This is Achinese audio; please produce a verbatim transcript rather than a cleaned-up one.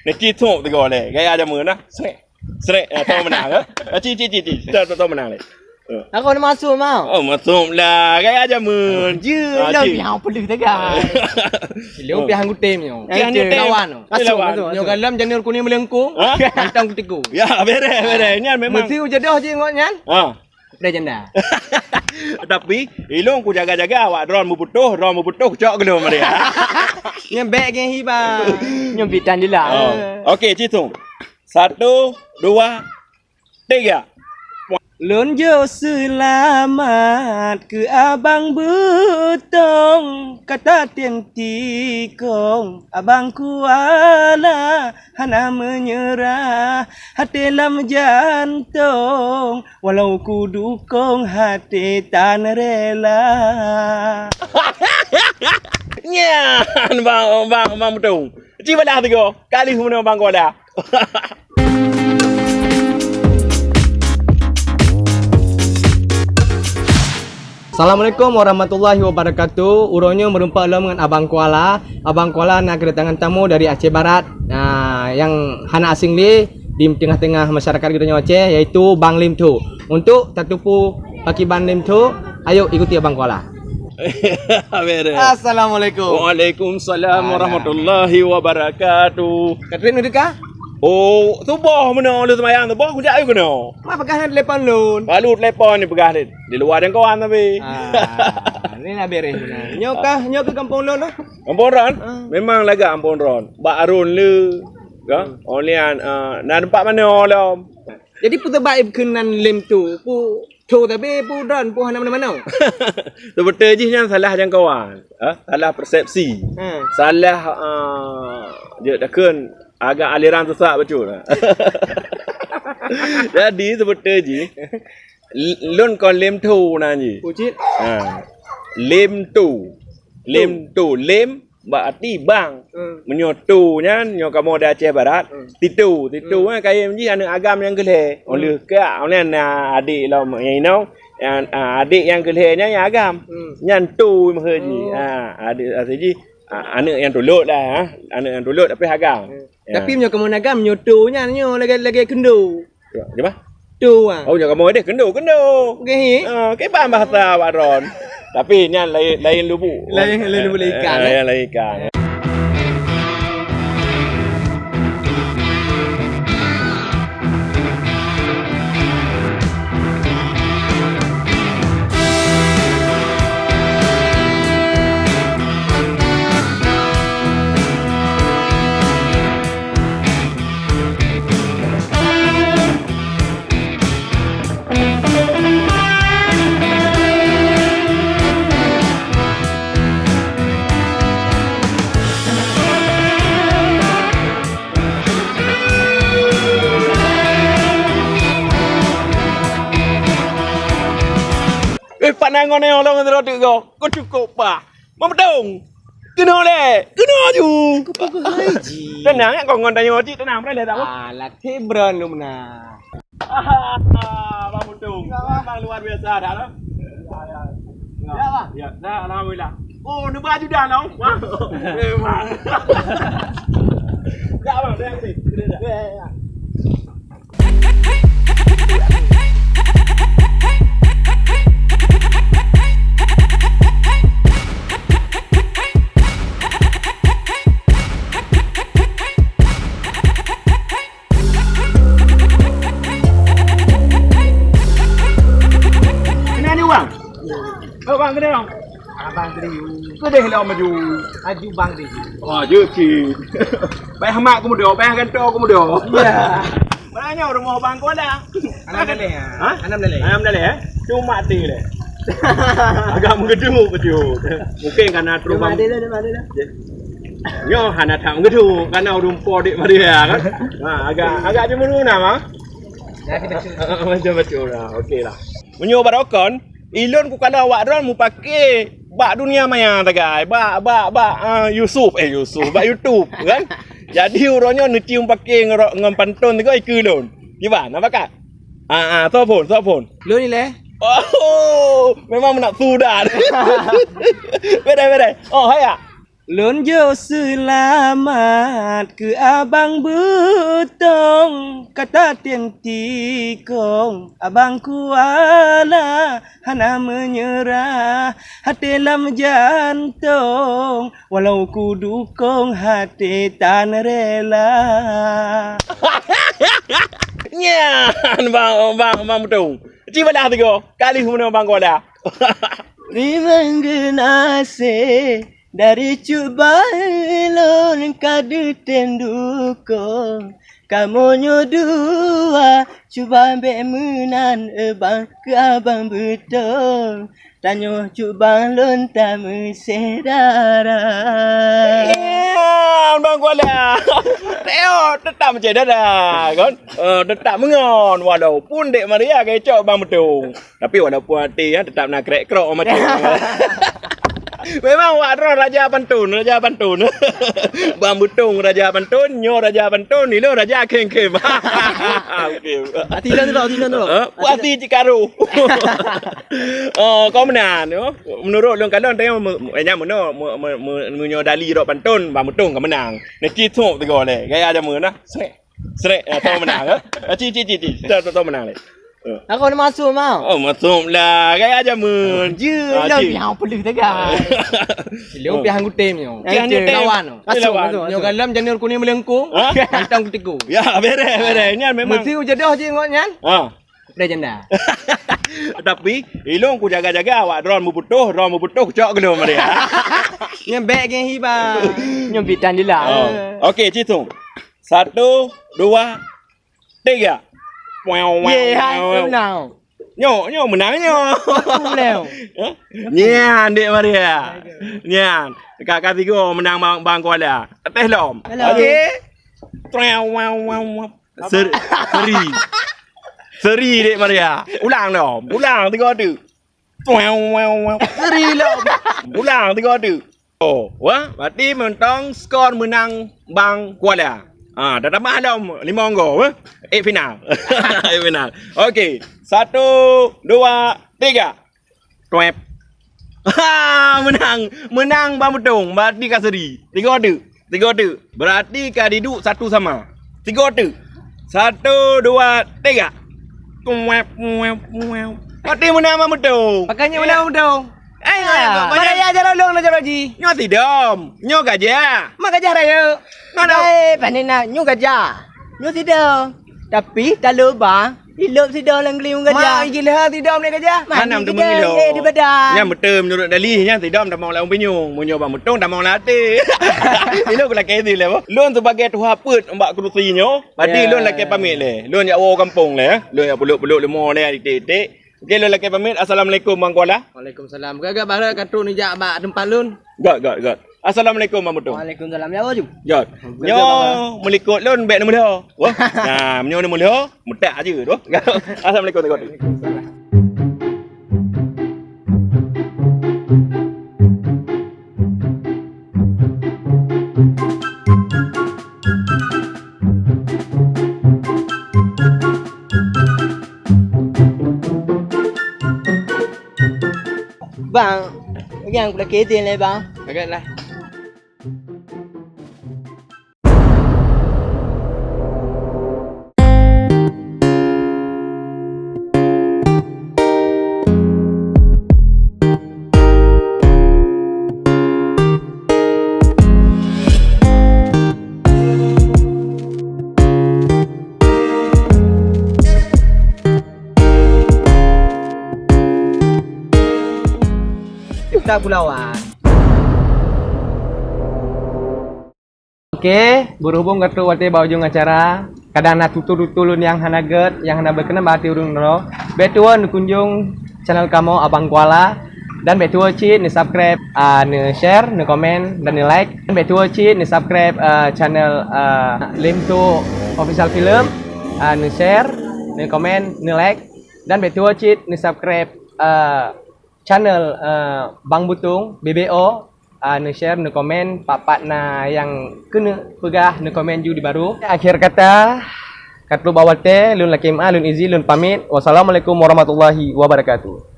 Niki thok tiga leh. Gaya jameun nah. Srek. Srek. Ah, tahu menang, ha? Ah, ci, ci, ci, ci. Tahu, tahu, tahu menang leh. Ah. Aku nak masuk, mau. Oh, masuk lah. Gaya jameun. Je, Ah, lo ci. Biar peuleuh tegai. Lo Oh. Pihak anggota nyoe. Pihak anggota. Lawan. Masuk, lawan. Masuk. Nyoe galam janur kuning melengkung. Ha? Mantong kutiku. Ya, beres, beres. Nyan memang. Mesti jodoh je ngon nyan. Ha. Dah janda. Tapi, ilong ku jaga-jaga awak drone meuputoh, drone meuputoh, cok gelom dia. Nyan bek ke hiba. Nyan bitan je lah. Oh. Okey, ci thok. Satu, dua, tiga. Lôn jok seulamat keu Abang Beutong, kata tieng tikong, Abang Kuala hana meunyeurah, até lam jantong, walau kudukong até tan rela. Nyan, Bang, Bang, Bang Beutong. Ci balah tiga. Kali meunoe Bang Kuala. Assalamualaikum warahmatullahi wabarakatuh. Uroe nyoe meureumpok lom ngon Abang Kuala. Abang Kuala na keudatangan tamu dari Aceh Barat. Nah, nyang hana asing lé di teungoh-teungoh masyarakat geutanyoe Aceh, yaitu Bang Lim Thu. Untuk tateupeue pakriban Lim Thu, ayo ikuti Abang Kuala. Beres. Assalamualaikum. Waalaikumsalam Alah. Warahmatullahi wabarakatuh. Katrin udah kah? Oh, suboh meunoe lôn seumayang suboh, kujak ayo keunoe. Ma peugah na telepon lôn? Baru telepon ni peugah ni. Di luwa jangkauan tapi. Ah, ni nak beres meunan. Nyoe kah, nyoe keu gampông lôn lah. Gampông Ron? Ah. Memang lagak gampông Ron. Bak Arun le. Ka? Hmm. Olian, ah, na tempat mana lom? Jadi peue teubak keunan Lim Thu? Peue Thu tapi peue Ron, peue hana manoe-manoe? Sebetul jih nyan salah jangkauan. Ha? Salah persepsi. Ha. Salah, ah, je takheun agak aliran sesat betul. Jadi sebetul jih l-, lôn kon Lim Thu nan jih. Pucit. Ha. Lim Thu. Lim Thu. Lim Bak arti bang. Hmm. Meunyoe Thu nyan, nyoe kamoe di Aceh Barat, Hmm. Titu. Titu Hmm. nyan kayém jih aneuk agam nyang keu lhèe. Hmm. Oleh kak, nyan na adék lom nyang inong, nyang, ah, adék nyang keu lhèe nyan nyang agam. Hmm. Nyan Thu meuheueh jih. Oh. Ah, adék asai jih, ah, aneuk nyang tulôt lah, ah. Aneuk nyang tulôt tapi agam. Hmm. Ya. Tapi meunyoe kamoe agam, nyoe Thu nyan nyoe lagèe, lagèe keundo. Ya, di mana? Tu, ah. Oh, nyoe kamoe deh kendo, kendo. Okey, hi? Ah, kiban bahasa awak droen. Tapi nyan lain, lain lubuk. Lain, lain lubuk, lain ikan, eh, eh? Lain, lain ikan. Eh, Pak Nangon nyoe lôn ngon sidroe teuk goe. Keu cukôp, Pak. Meumeutung. Keunoe lé. Keunoe aju. Keupeue keuh hai jih? Teunang, kon ngon tanyoe cit, teunang, peureulèe tak, Bang? Ah, latih bron lom na. Ah, Bang Mutung. Memang luar biasa dah lah. Ya, ya. Ya, Bang. Ya, dah, alhamdulillah. Oh, neuba aju dah, Bang. Wah. Memang. Ya, Bang, dah, dah. Ya, ya, ya. Keunoe aju, Bang? Oh, Bang, keunoe, Bang? Abang Geriu. Keudeh lom aju. Aju Bang Geriu. Oh, aju cit. Bèk hamat keumudo, bèk gantoe keumudo. Ya. Mana nyoe rumoh Bang Kuala? Anam daleh, ya. Ha? Anam daleh. Anam daleh, eh? Cuma ti leh. Agak meugeuduk beutôi. Mungkin karena terubang. Cuma ti leh, cuma ti leh. Nyoe hana that meugeuduk, karena ureueng po dek Maria kan. Ha, agak, agak cemburu na, Bang. Macam betul lah. Okey lah. Meunyoe barokon, ilôn kukalon awak droen mupake bak dunia maya sagai, bak, bak, bak, ah, Yusuf, eh, Yusuf, bak YouTube, kan? Jadi, uroe nyoe neucium pake ngon, ngon pantôn sigoe ikeue lôn. Kiban, na bakat? Ah, ah, soe phôn, soe phôn? Lôn ilèe. Oh, memang meunak sudah. Bedai, bedai. Oh, haya. Lôn jok seulamat keu Abang Beutông, ka tatem tikông Abang Kuala, hana meunyeurah até lam jantông, walau kudukông até tan rela. Nyan, Bang, Bang, Bang Beutông. Ci balaih tiga kali meunan Bang Kuala. Teurimong geunaséh dari cuba lôn ka deutem dukông. Kamoe nyoe dua cuba bék meunan, Bang, keu Abang Beutông. Tanyoe cuba lôn tameusyedara. Ya, Bang Kuala. Teo, teutap meusyedara, kan? Eh, teutap meungon, walaupun Dek Maria geucok Bang Beutông. Tapi walaupun até, ya, teutap na krek-krok macam tu. Memang wak droe raja pantun, raja pantun. Bang Beutông raja pantun, nyoe raja pantun, ilôn raja khém-khém. Oke. Hati lôn tu, hati lôn tu. Eh, puas hati cikaru. Oh, kau meunan, oh. Menurut lôn kalon tengok me-, eh, nyang meunoe, me-, me-, me-, meunyoe dali rot pantun, Bang Beutông ka meunang. Niki thok tiga leh. Gaya jameun nah. Srek. Srek, ya, tau meunang, eh. Ah, ci, ci, ci, ci. Tau, tau, tau meunang leh. Eh. Aku nak masuk mau. Oh, masuk lah. Gaya jameun. Je, Ah, dah ci. Biar peluh tegai. Silo Oh. Pihak anggota ni. Pihak anggota. Lawan. Masuk, Lawan. Masuk, Nyoe masuk. Dalam janur kuning melengkung. Ha? Pantang kutiku. Ya, beres, beres. Ini memang Mesti ujadah je ngok nyan. Ha. Dah janda. Tapi, ilong ku jaga-jaga awak drone meuputoh, drone meuputoh, cok gelom dia. Nyan bek geng hiba. Nyoe bitan je lah. Oh. Okey, ci thok. Satu, dua, tiga. Wow, wow, Ye, hai, wow. Menang. Nyoe, nyoe menang nyoe. Aku menang. Ha? Nyan, Dek Maria. Nyan. Kak, kak tiga menang Bang, Bang Kuala. Atas lom. Hello. Okey. Wow, wow, wow, wow. Ser-, seri. Seri, Dek Maria. Ulang dong. Ulang tiga tu. Tueng, weng, weng. Seri lom. Ulang tiga tu. Oh, wah, berarti mantong skor menang Bang Kuala. Ha, dah tambah lom lima gol, eh. Eh, final. Eh, final. Okey. Satu, dua, tiga. Tuep. Ha, menang. Menang Bang Beutong. Berarti ka seri. Tiga tu. Tiga tu. Berarti ka diduek satu sama. Tiga tu. Satu, dua, tiga. Tuep, tuep, tuep. Berarti menang Bang Beutong. Pakainya menang Bang Beutong. Eh, Ah, eh, mana ya jaroe lôn na jaroe jih? Nyoe sidom. Nyoe gajah. Mak gajah raya. Mana? Eh, pandai nak. Nyoe gajah. Nyoe sidom. Tapi, tak lupa. Ilop sidong lam geulinyueng gajah. Mak, iji leuha sidong lé gajah. Hana meuteumé ilop. Eh, di badan. Nyan beutôi meunurot dalih nyan sidong tamong lam pinyueng. Meunyoe Bang Beutong tamong lam até. Ilop lakée idhin lé, boh. Lôn sibagai tuha peuet bak keurusi nyoe, berarti Ya. lôn lakée pamit lé. Lôn jak woe gampông lé, eh. Lôn jak peuleuk-peuleuk leumo lé, iték-iték. Okey, lôn lakée pamit. Assalamualaikum, Bang Kuala. Waalaikumsalam. Gagah barat ka trok neujak bak teumpat lôn. Göt, göt, göt. Assalamualaikum, Bang Beutong. Waalaikumsalam. Ya, Waju. Göt. Nyoe meulikot lôn bèk neumeuliho. Wah. Nah, nyoe neumeuliho, mutak aja tu. Assalamualaikum, Bang Beutong. Bang, nyang kula keten lé, Bang. Agak lah. Kita pulawan. Oke, berhubung ka trok watèe bak ujong acara, kadang na tutur-tutur lôn nyang hana gèt, nyang hana beukeunan bak até ureueng droe, bèk tuwo neukunjong channel kamoe Abang Kuala, dan bèk tuwo cit neu-subscribe, ah, neu-share, neu-comment, dan bèk tuwo cit neu-subscribe, ah, channel, ah, Limto Official Film, ah, neu-share, neu-comment, neu-like, dan bèk tuwo cit neu-subscribe, ah, channel, eh, Bang Beutong, B B O, ah, neu-share, neu-komen, pat-pat na nyang keuneuk peugah, neu-komen ju di baru. Akhir kata, ka trok bak watèe, lôn lakèe meu'ah, lôn izin, lôn pamit. Wassalamualaikum warahmatullahi wabarakatuh.